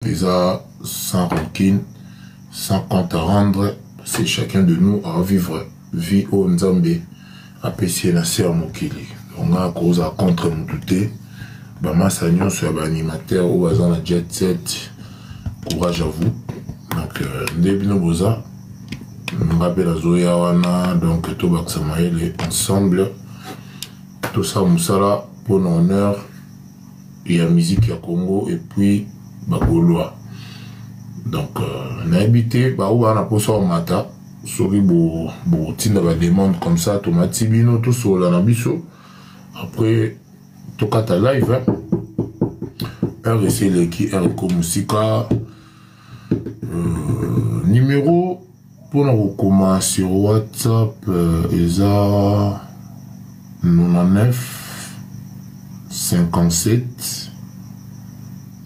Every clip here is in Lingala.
Eza sans rancune, sans compte à rendre, parce que chacun de nous a vivre vie oyo Nzambe apesi ye na se ya mokili. Donc nga kozala contre mutu te. Ba masa nyonso ya ba animateurs oyo baza na jet set, courage à vous. Donc euh, nde bino boza nga mpe nazoya wana donc tobakisa mayele ensemble tosala mosala mpo na honneur ya musique ya Congo et puis ba Gaulois. Donc euh, nayebi te baoyo baa na mposa komata soki botinda ba demande comme ça tomati bino tosolola na biso après tokata live hein. Heure esi eleki heure ekomi mosika euh, numéro mpona kokoma sur whatsapp euh, eza 99 57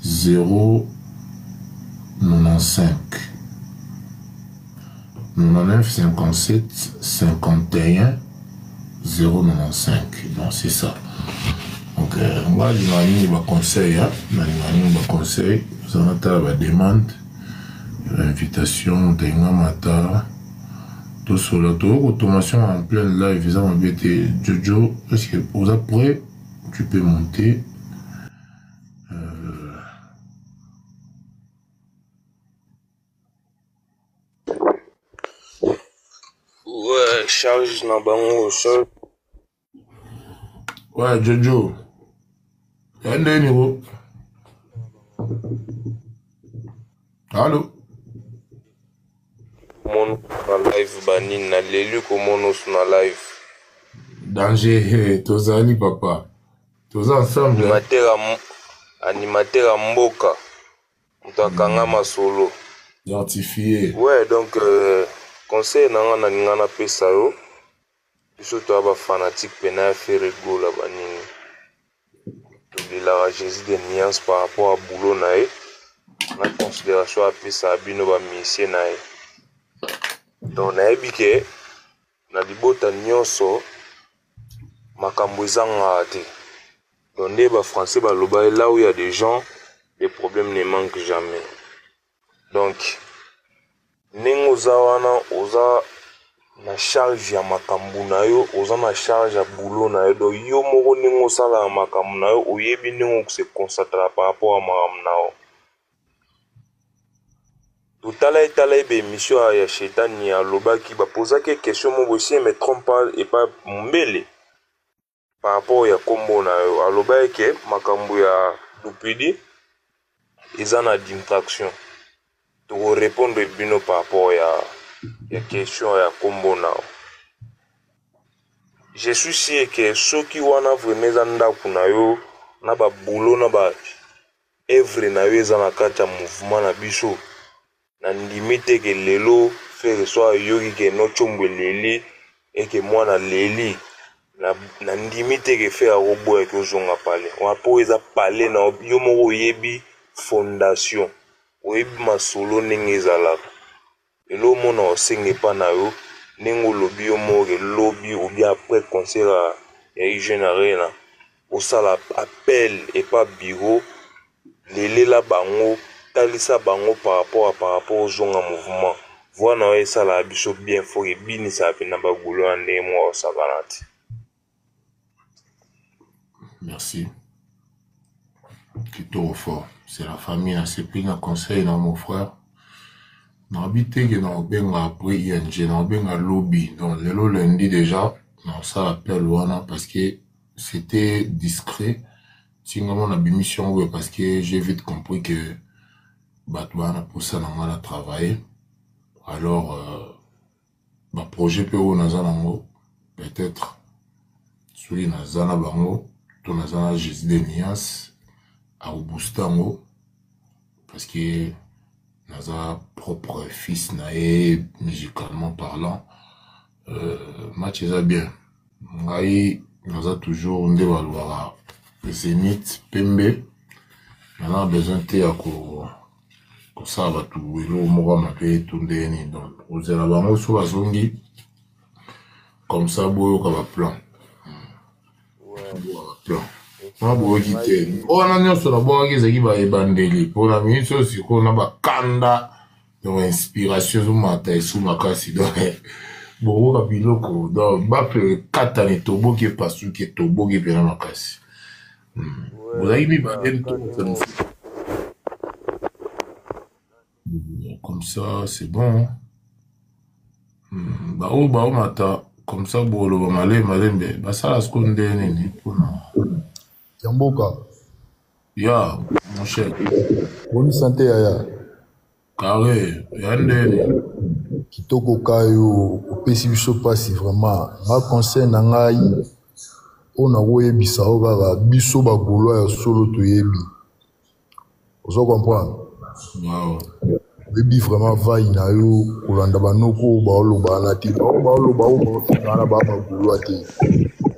0 95 99 57 51 095 donc c'est ça donc euh, nga alingaka mingi baconseil nalingaka mingi baconseil oza natala bademande invitation tenga mata tosola tokoki kotomation en pleine live eza mabe te jojo est ce que oza prêt tu peux monter euh... Ouais, charge na bango, charge. Ouais, Jojo. Ya ndeni ko. Allô? Mon na live banini na leli komona osu na live. Danger, hey, tozali papa. Toza ensemble. Animateur animateur ya mboka. Moto akanga masolo. Identifié. Ouais, donc euh, conseil na nga nalinga napesa yo biso toya ba fanatique pena ya Ferre Gola ba nini tolelaka Jesus de nuance par rapport ya boulot na ye na considération apesaka bino ba musicien na ye donc nayebi ke na libota nyonso makambo ezangaka te donc nde ba français baloba là où il y a des gens des problèmes ne manquent jamais Donc ndenge oza wana oza na charge ya makambu na yo oza na charge ya boulot na yo donc yo moko ndenge osalaka makambu na yo oyebi ndenge oko se concentraka par rapport ya makambu na yo. Totala ye tala ye ba emission ya Shetani alobaki ba pozaki ye question moko boye si je me trompe pas epa Mumbele par rapport ya kombo na yo alobaki ke makambo ya Lupidi eza na distraction toko repondre bino par rapport ya ya question ya kombo na yo je suis sûr ke soki wana vraiment eza ndako na yo na ba boulot na ba Evre na yo eza na kati ya mouvement na biso na ndimi te ke lelo ferre soki ayoki ke no tshombo eleli et ke mwana aleli na, na ndimi te ke ferre akoboya ke ozonga palais wana po eza palais na yo moko oyebi fondation oyebi masolo ndenge ezalaka Lelo omona osenga epa na yo ndenge olobi yo moko ke lobi ou bien après concert ya Hygiène Arena osala appel epa bureau lelela bango talisa bango par rapport à par rapport ozonga mouvement voix na yo esalaka biso bien fort ebinisaka pena ba golois na ndenge moko ya kosakana te. Merci. Kitoko fort. C'est la famille nasepeli na conseil na mon frère. Nayebi te ke nakobenga après ING, nakobenga lobi. Donc lelo lundi déjà nakosala appel wana parce que c'était discret. Tinga mona bimisi yango boye parce que j'ai vite compris que bato baa na posa na nga na travailler. Alors euh, ba projet pe oyo naza nango peut-être soki naza na bango to naza na Jesus de Nias akobooste yango parce que naza propre fils na ye musicalement parlant euh, match eza bien ngai naza toujours nde balobaka zenith pembe naza na besoin te ya ko kosala bato eloko moko ya mabe to ndenge nini donc kozela bango so bazongi comme ça boyoka baplan boyoka baplan. Na boyoki te. Wana nyonso nabwakaki ezalaki ba ebandeli mpo na minute oyo sikoyo na bakanda donc inspiration ezomata esu makasi donc bokoka biloko donc bape ekatana etoboki epasuki etoboki mpena makasi hmm. Bozalaki mibale ntomosa comme ça c'est bon hmm. Baoyo baomata comme ça boloba malembe malembe basala sikoyo nde nini mpona ya mboka ya mon cher. Boni sante yaya? Carré ya ndeni. Kitoko kayo opesi biso mpasi vraiment. Nga conseil na ngai oyo nakoyebisa yo kaka, biso bagaulois ya solo toyebi, ozo comprendre? Wow. Oyebi vraiment vai na yo kolanda banoko oyo baoloba wana te, bao baoloba oyo baofinga wana baa bagaulois te,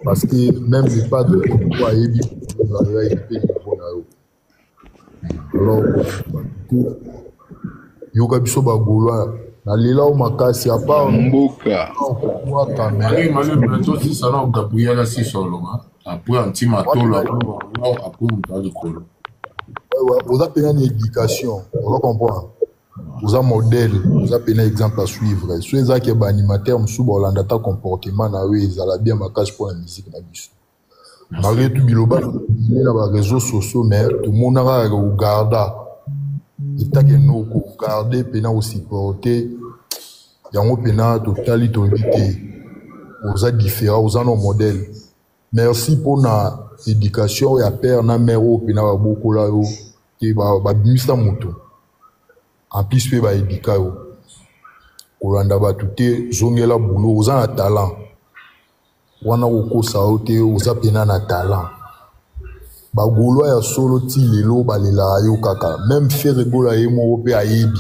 parce que même le padre moko ayebi na yo, ayebi mpe niveau na yo. Alors yoka biso bagaulois nalela yo makasi apart mboka. Kobwaka. Malembe malembe, tosisa na Gabriel asisa oloba, après anti matolo, après moto alikolo. Oza mpena na éducation, oza comprendre, oza modèle, oza mpena exemple à suivre. So ezalaki baanimateur mosusu baolanda ata comportement na yo, ezala bien makasi mpo na musique na biso. Malgré tout biloba na baréseaux sociaux, mais tomonaka kaka kogarda etake no kogarde mpena kosupporte yango mpena. Totali, toyebi te oza différent, oza no modèle. Merci mpona éducation oyo ya père na mère oyo mpena babokola yo te, babimisa moto, en plus mpe baéduquer yo. Kolanda bato te, zongela boulot, oza na talent wana, kokosa yo te, oza mpena na talent. Bagaulois ya solo ti lelo balelaka yo kaka. Même Ferre Gola ye moko mpe ayebi,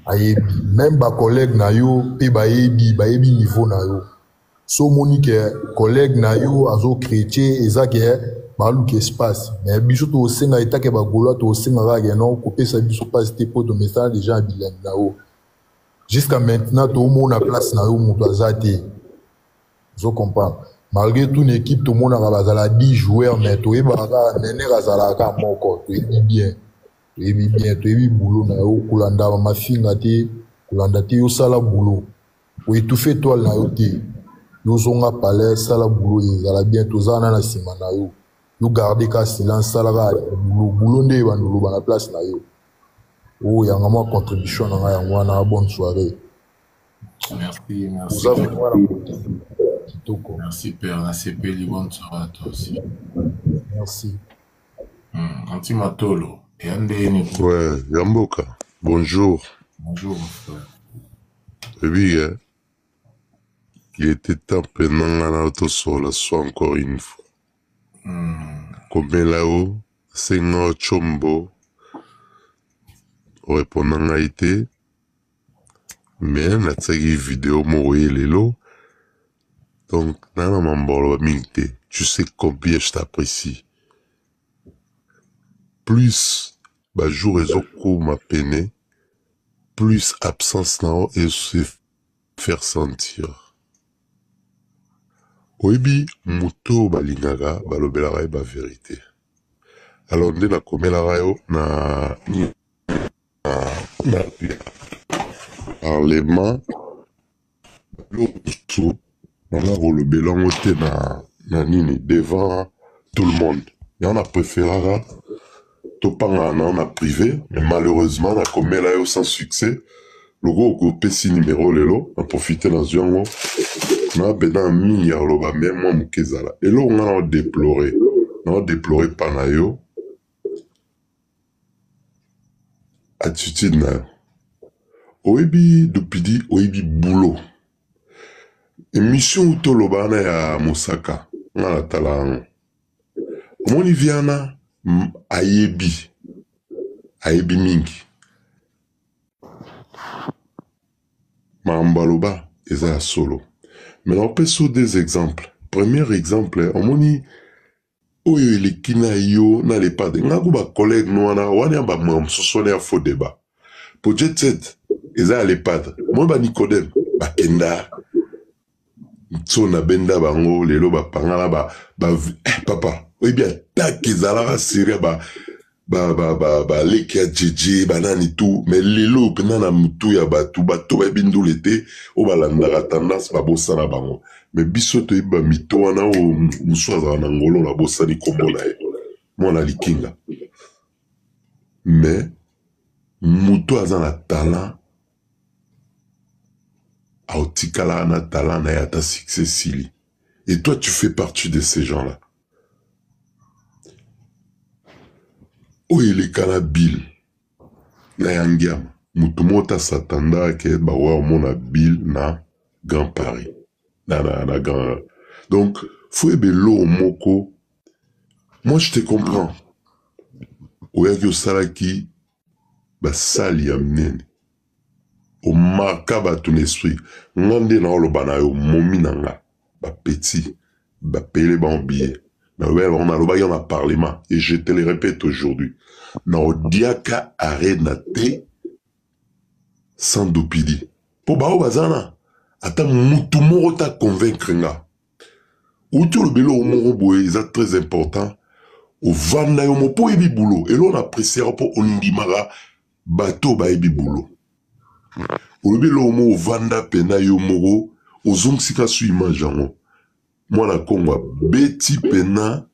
ayebi. Même bacollègue na yo mpe bayebi, bayebi niveau na yo. So omoni ke collègue na yo azochrétien, eza ke baluka espace. Mais biso tosenga etake bagaulois, tosenga kaka ke non, kopesa biso mpasi te, mpo tomesana déjà na bilengi na yo. Jusqu'à maintenant toomona place na yo moto aza te, ozo comprendre? Malgré tout, na équipe tomonaka bazala 10 joueurs, mais toyebaka kaka meneur azalaka kaka moko. Toyebi bien, toyebi bien, toyebi boulot na yo. Kolanda mafinga te, kolanda te, yosala boulot, oétouffe étoile na yo te. Yozonga palais, sala boulot, ezala bien. Toza wana na nsima na yo. Yo garde ka silence, sala kaka boulot, boulot nde ebanda oloba na place na yo. Oyo yanga mwa contribution na ngai yango wana. Bonne soirée. Merci, merci. Oza vraiment na kitoko. Merci père, nasepeli. Bonne soirée à toi aussi. Merci. Anti matolo eya ndeni? Ouais, Yamboka, bonjour. Bonjour mon frère. Ebi, eh, il était temps mpenza nga na tosola so encore une fois. Komela yo, senga yo tshombo, orépondre ngai te, mais natiaki video moko ye lelo. Donc, na na mambolo mingi te. Tu sais combien je t'apprécie. Plus bajour ezokoma pene, plus absence na yo se faire sentir. Oyebi moto oyo balingaka balobelaka ye bavérité. Alors nde nakomelaka yo na parlement, biloko mosusu nanga kolobela yango te na nini devant tout le monde. Yango na préféraka topangana na yo na privé, mais malheureusement nakomela yo sans succès. Loko okopesi numéro lelo, na profite nazwi yango na bena mingi ya koloba, mais mwa moke ezala eloko nga na odéplore, na odéplore mpa na yo attitude na yo. Oyebi dupidi, oyebi boulot. Émission toloba wana ya mosaka, nga natala yango, omoni viana ayebi, ayebi mingi makambo aloba eza ya solo. Mais naopesa yo des exemples. Premier exemple, omoni oyo eleki na yo na lepade nga ko bacollègue no wana wana ya bamwa mosusu wana ya faux débat po jet set eza ya lepade. Moi banicodème bakenda nso na benda bango lelo bapangana ba, ba eh, papa. Oyebi attaque ezalaka serie ba ba ba ba ba leki ya jeje banani tout mais lelo mpenza na mutu ya bato bato bayebi ndule te oyo balandaka tendance babosana bango mais biso toyebi bamito wana oyo mosusu azala na ngolo nabosani nkombo na ye mwana likinga mais moto aza na talent aotikalaka na talent na ye ata succès esili. Et toi, tu fais partie de ces gens-là. Oyo eleka na Bill na ya Ngiama, moto moko te asatandaka ke bakoya komona Bill na Grand Paris na, na, na Grand. Donc, faut yeba eloko moko. Moi, je te comprends. Oyaki osalaki basali ya minene omarka bato na esprit nga nde naoloba na yo momi na nga bapetit bapele bango billet nalobaki bango nalobaki yango na parlement et je te le répète aujourd'hui naodiaka arena te sans dupidi mpo baoyo baza na ata mutu moko ta convaincre nga Outi oloba eloko moko boye eza très important ovanda yo moko mpo oyebi boulot eloko na appréciaka mpo ondimaka bato oyo bayebi boulot olobi eloko moko ovanda mpena yo moko ozongisika su image yango mwana kongo abeti mpena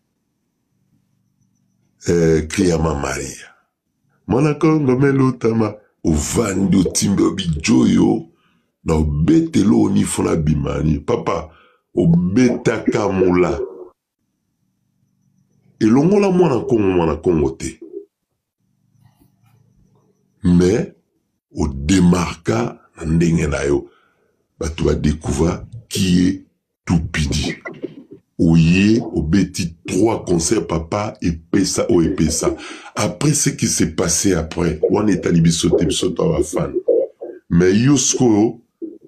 eh, kriyama maria Mwana Congo melutama ovandi otimbi obijoyo na obetelo oni fona bimani papa obetaka mula elongola mwana Congo mwana Congo te mais odemarka na ndenge na yo bato badecouvra qui est Tupidi oye obeti trois concerts papa epesa oyo epesa après ce qui s'est passé après wana etali biso te biso to ba fan mais yo sikoyo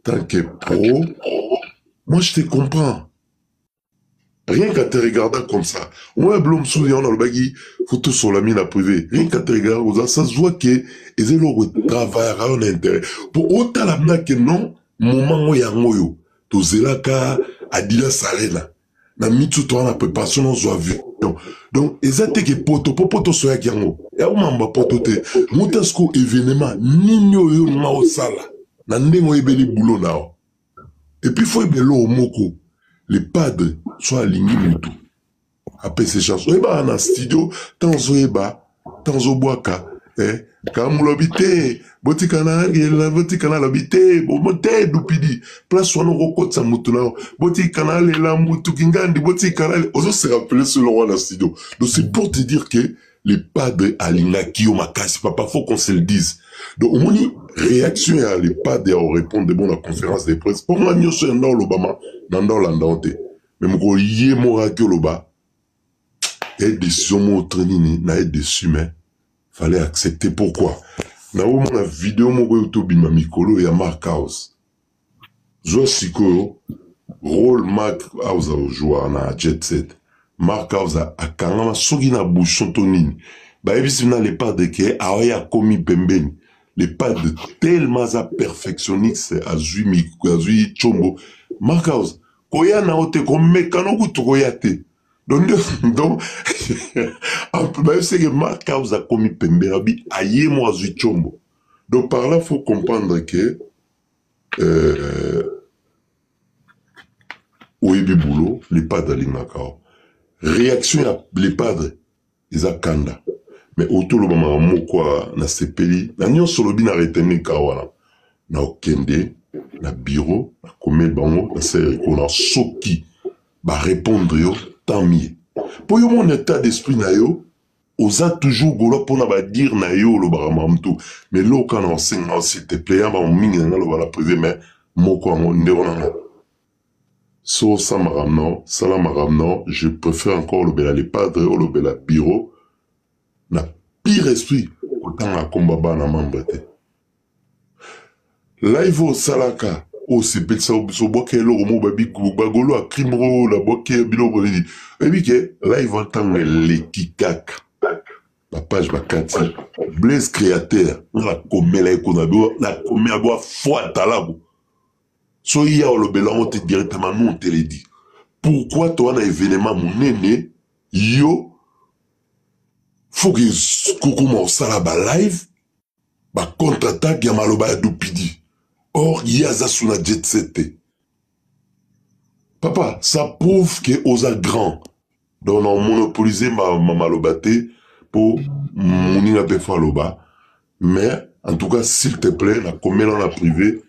tant que pro moi je te comprends rien qu'à te regarder comme ça ouais blo mosusu yango nalobaki fo tosola mi na privé rien qu'à te regarder comme ça ça se voit que eza eloko travaillaka yo na intérêt po otala mna ke non moment ngo yango oyo tozelaka Adidas Arena na mitu toa na préparation nozwa avion donc eza te ke poto po poto soyaki yango ya omamba poto te muta siko événement nini oyo nga osala na ndenge oyebeli boulot na yo et puis faut yeba eloko moko le padre so alingi mutu apesi chance oyebaka na studio ntango ozoyeba ntango ozobwaka eh, kamulobi te botika na botika na lobi te bomo te dupidi place wana okokotisa mutu na yo botika na lela mutu kingandi botika na ozo se rappeler sur le roi na studio. Donc c'est pour te dire que le padre alingaki yo makasi papa, faut qu'on se le dise. Donc omoni réaction ya le padre ya orépondre bon na conférence de presse mpo nga nyonso ya nda olobama na nda olanda yo te mais mokolo ye moko ayaki oloba ye décision moko très nini na ye déçu mais fallait accepter. Pourquoi naomona video moko oyo tobima mikolo ya Mark House zwa sikoyo rôle Mark House aojouaka na Jet Set. Mark House akangama soki na bouchon to nini bayebisi na le padre ke aoya akomi pembeni. Le padre tellement aza perfectionniste azwi azwi chombo Mark House koya na yo te komeka no kutu koya te donc donc bayebisi ke Mark House akomi pembeni abi aye mo azwi chombo. Donc par là faut comprendre que oyebi boulot le padre alingaka yo réaction ya le padre eza kanda mais otoloba makambo moko nasepeli na nyonso olobi na retenir ka wana na okende na bureau nakomeli bango nasali recours na soki barépondre yo tant mieux mpo yo mona état d'esprit na yo oza toujours gaulois mpona badire na yo olobaka makambo tu mais loka na osenga s'il te plaît ya bango mingi na nga loba na privé mais moko yango ndeko na nga so osala makambo na yo sala makambo na yo je préfère encore olobela le padre olobela bureau na pire esprit kotanga komba bana membre te live osalaka osepelisa biso obwaki eloko moko babi bagolo akri moko nabwaki biloko nini oyebi ke live wana ntango eleki kaka bapage bakati Blaise créateur nga nakomela ye kuna nakomela bwa fo atalako so ya olobela yango te directement nous on te le dit pourquoi toa na événement monene. Yo faut que kokoma osala ba live ba contre attaque ya maloba ya Dupidi. Or ye aza sous na jet set te. Papa, ça prouve que oza grand. Donc na monopoliser ma, ma maloba te po moninga pe faut aloba. Mais en tout cas s'il te plaît na komela na privé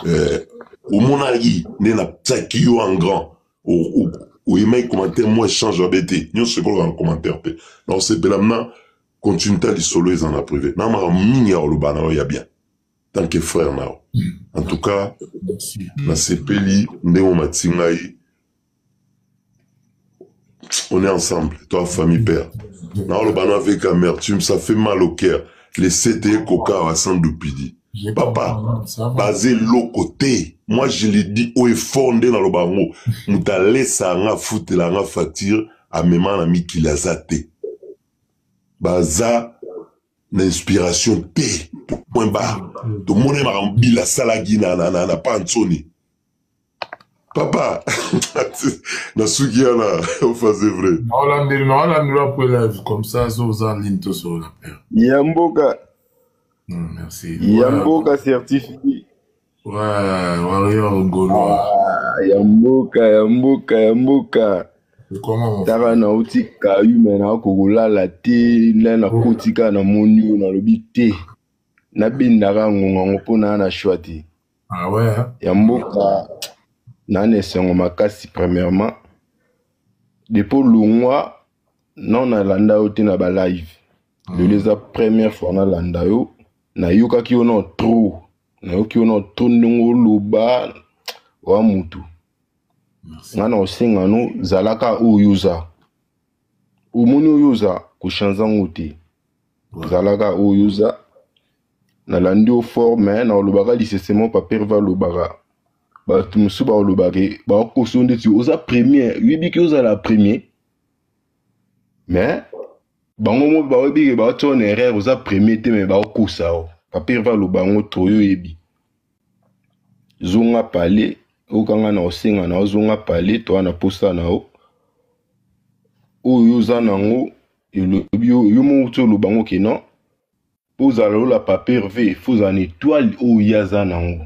eh, omonaki nde natiaki yo en grand oyemaki commentaire mwa échange mabe te nyonso ekoloka na commentaire te na osepela mna continue ta lisolo eza na privé na makambo mingi ya koloba na yo ya bien tant que frère na yo en tout cas nasepeli ndenge omati ngai on est ensemble toi famille père naoloba na avec amertume ça fait mal au cœur les CTE koka wa sans dupidi papa baza eloko te moi je le dis haut et fort nde naloba yango moto alesa yanga afutela yanga facture amema na mikili aza te baza na inspiration te point barre tomoni makambo bila asalaki na, na, na, na pansoni papa nasuki wana ofa c'est vrai naolandeli naolandeli après live comme ça so oza en ligne tosolola père ya mboka merci ya mboka certifié ouais warrior gaulois ah, ya mboka ya mboka ya mboka taka nauti kayu me nakoki kolala te nde nakoti kaka namoni oyo nalobi te nabendaka ngonga yango mpo naa na shwa te Ah ouais, hein? Ya mboka na na esengo makasi premièrement depuis olongwa non nalanda yo te na ba live mm. lelo eza première fois nalanda yo nayokaki yo nao trop nayoki yo nao trop ndenge oloba wa mutu nga na osenga no zalaka oyo oza omoni oyo oza kochange yango te zalaka oyo oza nalandi yo fort mais naolobaka lisese moko papa Herve alobaka bato mosusu baolobaka bakoso ndeti oza premier oyebi ke ozala premier mais bango moko bayebi ke baotia na erreur oza premier te mais baokosa yo papa Herve aloba yango trop yo oyebi zonga pale okanga na osenga na ozonga pale toa na posa na yo oyo oza nango elobi yo moko ti oloba yango ke non mpo ozala lola papa Herve fo ozala na etoile oyo ye aza nango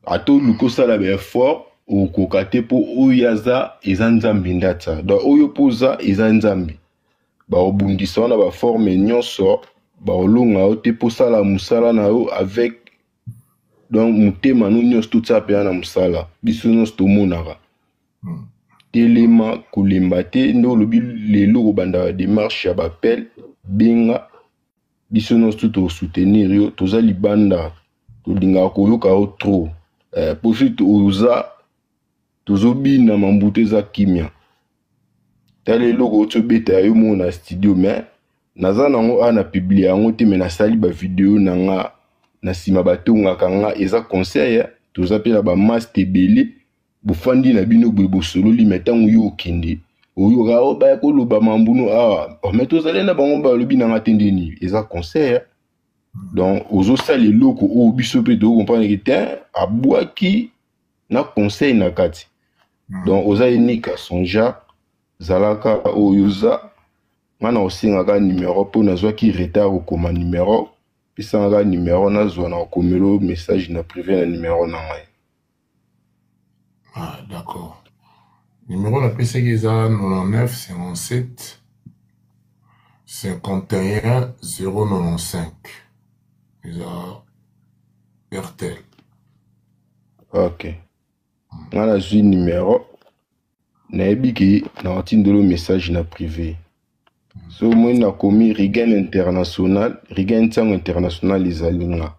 ata oluki osala ba effort okoka te mpo oyo ye aza eza nzambe nde atia donc oyo mpo oza eza nzambe bakobundisa wana baforme nyonso bakolonga yo te mpo osala mosala na yo avec donc motema no nyonso totia mpenza na mosala biso nyonso tomonaka Telema kolemba te nde olobi lelo kobanda ba demarche ya b'appel benga biso nionso tout to soutenir yo toza libanda tolingaka koyoka yo trop eh, po soki oza tozobina mambutu eza kimia tala eloko oti obeta ya yo moko na studio mais naza nango awa na publie yango te mais nasali ba video na nga na nsima batongaka nga eza conseil eh. Toza mpe na ba mast ebele bofandi na bino boye bosololi me ntango yo okende oyoka o oh, baya koloba mambuno awa oh, me tozali na bango balobi na nga te nde nini eza conseil donc ozosala eloko oyo biso mpe tokokomprendre ke te abwaki na conseil na kati hmm. donc oza unique à son genre zalaka oyo oza nga na osengaka numero mpo nazwaki retard kokoma numero pesanga numero nazwa na kokomelo message na privé na numero na ngai Ah, d'accord. Numéro napesaki eza 99 57 51 095. Eza Airtel. Ok. Nga nazwi numero nayebi ke nakotindelo message na privé. So omoni nakomi Rigen International, Rigen Ntiango International ezali nga.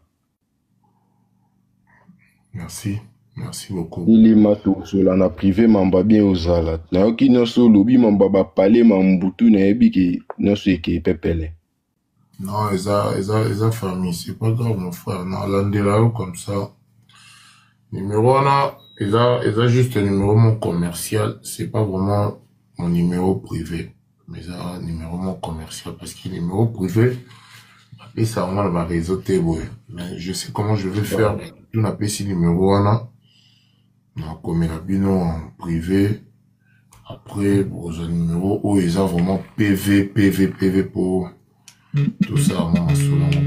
Merci. Merci beaucoup. Ilima tokosola na privé mamba bien ozala. Nayoki nyonso olobi mamba ba pale mambutu nayebi ke nyonso ekei pepele. Non, eza eza eza famille, c'est pas grave mon frère. Non, landela yo comme ça. Numéro wana eza eza juste numéro mon commercial, c'est pas vraiment mon numéro privé. Mais eza numéro mon commercial parce que numéro privé bapesa yango na ba réseau te boye. Mais je sais comment je vais faire. Tout napesi numéro wana nakomela bino en privé après. Après bokozwa numero oyo eza vraiment PV PV PV mpo tosala mwa masolo yango.